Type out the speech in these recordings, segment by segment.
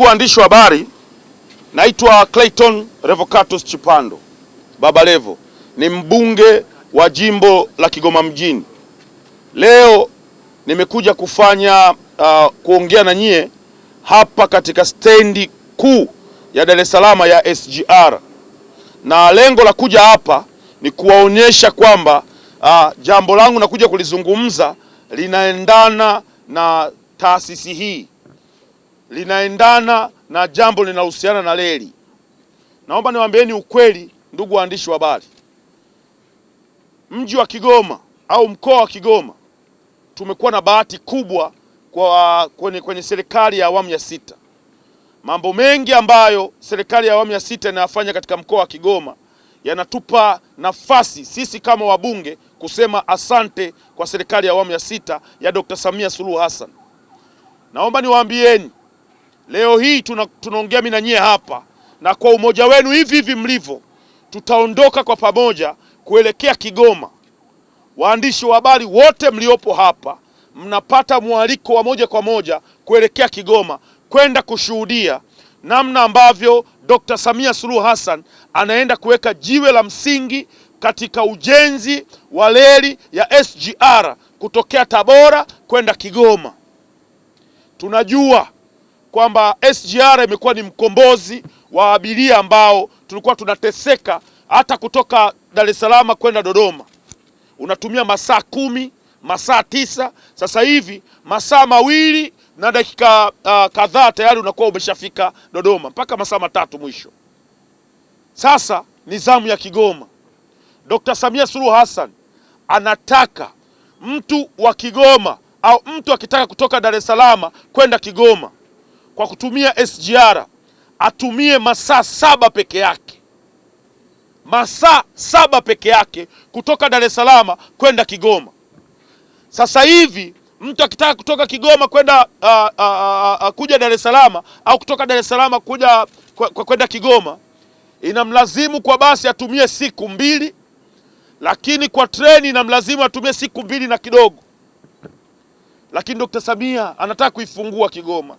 Ndugu waandishi wa habari, naitwa Clayton Revocatus Chipando Baba Levo, ni mbunge wa jimbo la Kigoma mjini. Leo nimekuja kufanya kuongea na nyie hapa katika stendi kuu ya Dar es Salaam ya SGR, na lengo la kuja hapa ni kuwaonyesha kwamba jambo langu nakuja kulizungumza linaendana na taasisi hii, linaendana na jambo linalohusiana na reli. Naomba niwaambieni ukweli, ndugu waandishi wa habari, mji wa Kigoma au mkoa wa Kigoma tumekuwa na bahati kubwa kwa kwenye serikali ya awamu ya sita. Mambo mengi ambayo serikali ya awamu ya sita inayafanya katika mkoa wa Kigoma yanatupa nafasi sisi kama wabunge kusema asante kwa serikali ya awamu ya sita ya Dr. Samia Suluhu Hassan. Naomba niwaambieni leo hii tunaongea mimi na nyie hapa, na kwa umoja wenu hivi hivi mlivyo, tutaondoka kwa pamoja kuelekea Kigoma. Waandishi wa habari wote mliopo hapa mnapata mwaliko wa moja kwa moja kuelekea Kigoma kwenda kushuhudia namna ambavyo Dr. Samia Suluhu Hassan anaenda kuweka jiwe la msingi katika ujenzi wa reli ya SGR kutokea Tabora kwenda Kigoma. Tunajua kwamba SGR imekuwa ni mkombozi wa abiria ambao tulikuwa tunateseka hata kutoka Dar es Salaam kwenda Dodoma unatumia masaa 10, masaa 9. Sasa hivi masaa 2 na dakika kadhaa tayari unakuwa umeshafika Dodoma, mpaka masaa 3 mwisho. Sasa ni zamu ya Kigoma. Dr. Samia Suluhu Hassan anataka mtu wa Kigoma au mtu akitaka kutoka Dar es Salaam kwenda Kigoma kwa kutumia SGR atumie masaa 7 peke yake. Masaa 7 peke yake kutoka Dar es Salaam kwenda Kigoma. Sasa hivi mtu akitaka kutoka Kigoma kwenda kuja Dar es Salaam au kutoka Dar es Salaam kuja kwenda Kigoma inamlazimu kwa basi atumie siku 2, lakini kwa treni inamlazimu atumie siku 2 na kidogo. Lakini Dr. Samia anataka kuifungua Kigoma,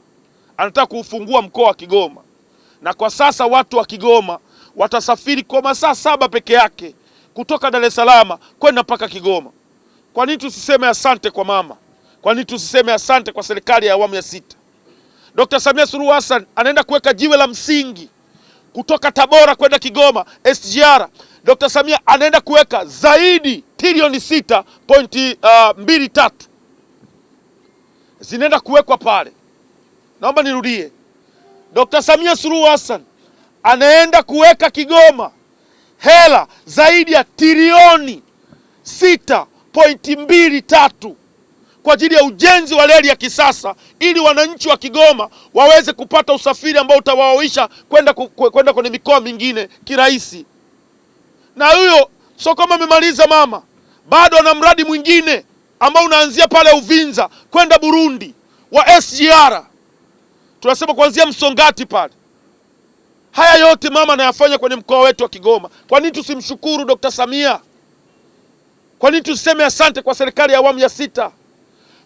anataka kuufungua mkoa wa Kigoma, na kwa sasa watu wa Kigoma watasafiri kwa masaa 7 peke yake kutoka Dar es Salaam kwenda mpaka Kigoma. Kwa nini tusiseme asante kwa mama? Kwa nini tusiseme asante kwa serikali ya awamu ya sita? Dr. Samia Suluhu Hassan anaenda kuweka jiwe la msingi kutoka Tabora kwenda Kigoma SGR. Dr. Samia anaenda kuweka zaidi trilioni 6.23 zinaenda kuwekwa pale. Naomba nirudie, Dr. Samia Suluhu Hassan anaenda kuweka Kigoma hela zaidi ya trilioni 6.23 kwa ajili ya ujenzi wa reli ya kisasa ili wananchi wa Kigoma waweze kupata usafiri ambao utawaoisha kwenda kwenye mikoa mingine kirahisi. Na huyo sio kama amemaliza mama, bado ana mradi mwingine ambao unaanzia pale Uvinza kwenda Burundi wa SGR, tunasema kuanzia Msongati pale. Haya yote mama anayafanya kwenye mkoa wetu wa Kigoma. Kwa nini tusimshukuru Dr. Samia? Kwa nini tusiseme asante kwa serikali ya awamu ya sita?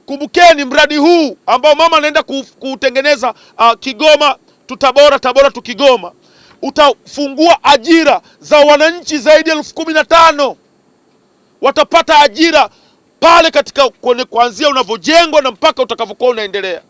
Kumbukeni mradi huu ambao mama anaenda kuutengeneza Kigoma tu Tabora, Tabora tu Kigoma, utafungua ajira za wananchi zaidi ya 15,000. Watapata ajira pale katika kuanzia unavyojengwa na mpaka utakavyokuwa unaendelea.